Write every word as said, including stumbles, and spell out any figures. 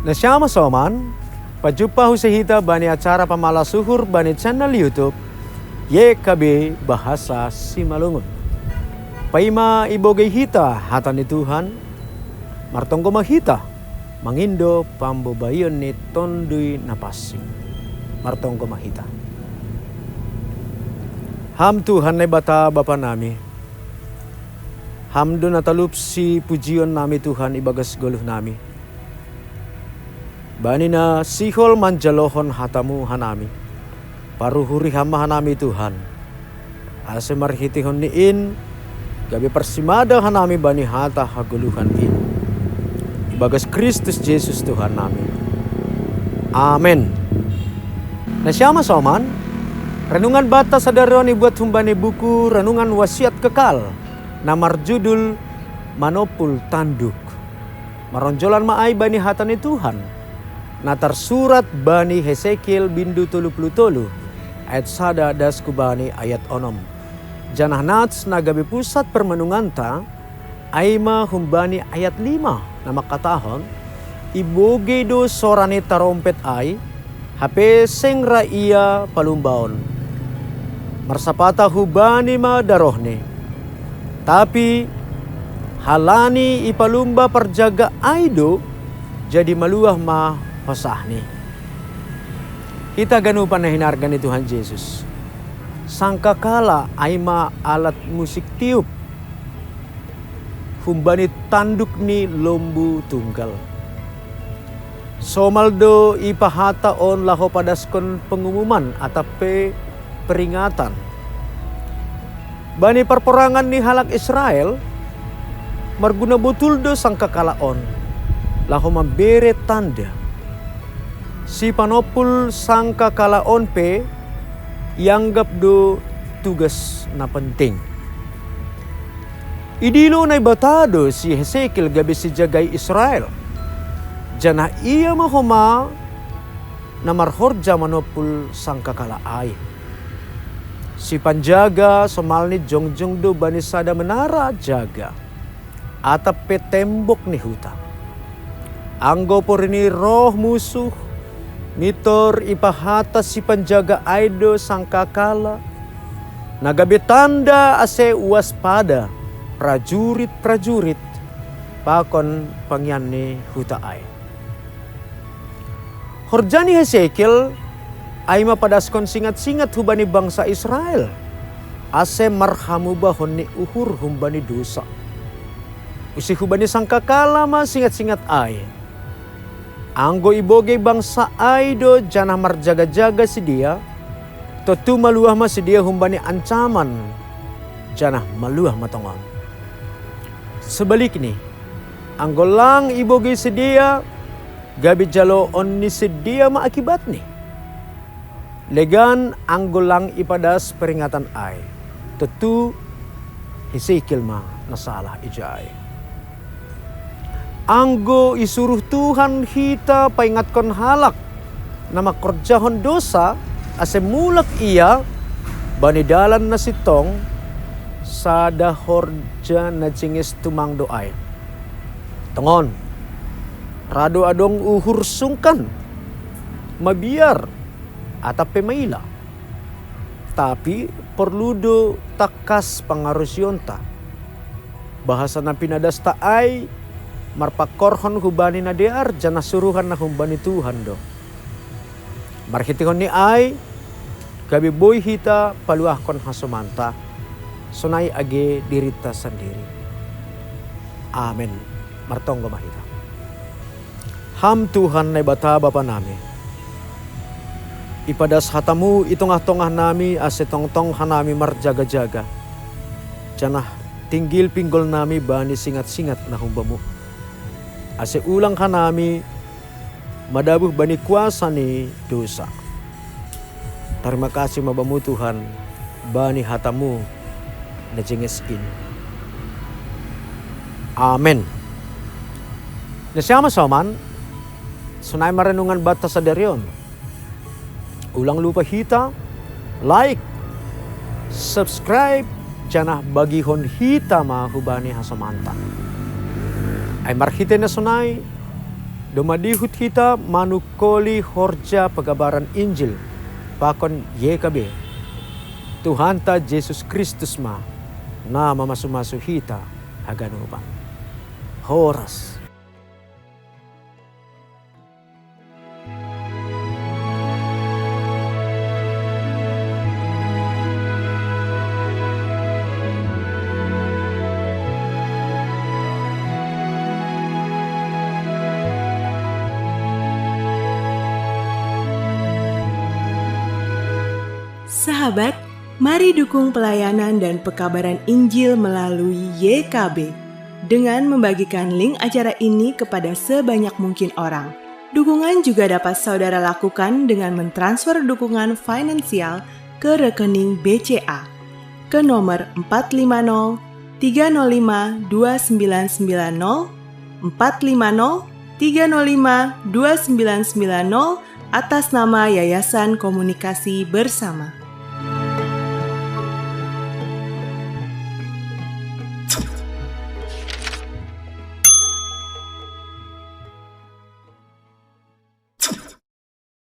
Nasiam masoman, pajumpa huse hita bani acara pamalas uhur bani channel YouTube Y K B Bahasa Simalungun. Paima ibogei hita hata ni Tuhan, martonggo ma hita mangindo pambobaion ni Tonduy Napansing. Martonggo ma hita. Ham Tuhan Naibata Bapa nami, Ham do na talup sipujion nami Tuhan ibagas goluh nami. Bani na sihol manjalohon hatamu hanami. Paruhuri Ham ma hanami Tuhan. Ase marhiteihon ni in, gabe parsimada hanami bani hata hagoluhan in. Ibagas Kristus Jesus Tuhan nami. Amen. Nasiam masoman, renungan banta sadari on ibuat humbani buku Renungan Wasiat Kekal, na marjudul Manompul Tanduk. Maronjolan ma ai bani hata ni Tuhan, na tarsurat bani Hesekiel bindu tolu puluh tolu, ayat sada das hubani ayat onom. Janah nats na gabe pusat permenunganta, ai ma humbani ayat lima, na mangkatahon, ibogei do sora ni tarompet ai, hape seng ra ia palumbaon. Marsapata hubani ma darohni. Tapi halani ipalumba parjaga ai do, jadi maluah ma hosahni. Hita ganupan na hinarga ni Tuhan Jesus. Sangkakala ai ma alat musik tiup humbani tanduk ni lombu tunggal. Somal do ipahata on laho padaskon pengumuman atap pe peringatan. Bani parporangan ni halak Israel, marguna botul do sangkakala on, laho mambere tanda. Sipanompul sangkakala on pe ianggap do tugas na penting. Idilo Naibata do si Hesekiel gabe sijagai Israel. Janah ia ma homa na marhorja manompul sangkakala ai. Sipanjaga somalni jongjong do bani sada menara jaga, atap pe tembok ni huta. Anggo porini roh musuh, mintor ipahata sipanjaga ai do sangkakala, na gabe tanda ase waspada prajurit-prajurit pakon pangian ni huta ai. Horja ni Hesekiel ai ma padaskon singat-singat hubani bangsa Israel, ase marhamubahon ni uhur humbani dosa. Use hubani sangkakala ma singat-singat ai. Anggo ibogei bangsa ai do janah marjaga-jaga sidea, tontu maluah ma sidea humbani ancaman, janah maluah ma tongon. Sebalikni, anggo lang ibogei sidea, gabe jaloon ni sidea ma akibatni. Legan anggo lang ipadas peringatan ai, tontu Hesekiel ma na salah ijai. Anggo isuruh Tuhan hita paingatkon halak na mangkorjahon dosa, ase mulak ia bani dalan na sintong, sada horja na jenges tumang do ai. Tongon, ra do adong uhur sungkan, mabiar, atap pe maila. Tapi porlu do tangkas pangarusionta. Bahasa na pinadasta ai marpangkorhon hubani na dear janah suruhan na humbani Tuhan do. Marhiteihon ni ai, gabe boi hita paluahkon hasomanta, sonai age dirinta sandiri. Amen. Martonggo ma hita. Ham Tuhan Naibata Bapa nami, ipadas hatamu i tongah-tongah nami ase tongtong hanami marjaga-jaga, janah tinggil pinggol nami bani singat-singat na humbamu, ase ulang hanami madabuh bani kuasa ni dosa. Tarima kasih ma Bamu Tuhan, bani hatamu na jenges in. Amen. Nasiam masoman, sonai ma renungan banta sadari on. Ulang lupa hita, like, subscribe, janah bagihon hita ma hubani hasomanta. Ai marhite na sonai, Domadihut hita manukoli horja pagabaran Injil pakon Y K B. Tuhanta Jesus Kristus ma na mamasu-masu hita haganupan. Horas. Sahabat, mari dukung pelayanan dan pekabaran Injil melalui Y K B dengan membagikan link acara ini kepada sebanyak mungkin orang. Dukungan juga dapat saudara lakukan dengan mentransfer dukungan finansial ke rekening B C A ke nomor empat lima nol tiga nol lima dua sembilan sembilan nol, empat lima nol tiga nol lima dua sembilan sembilan nol, atas nama Yayasan Komunikasi Bersama.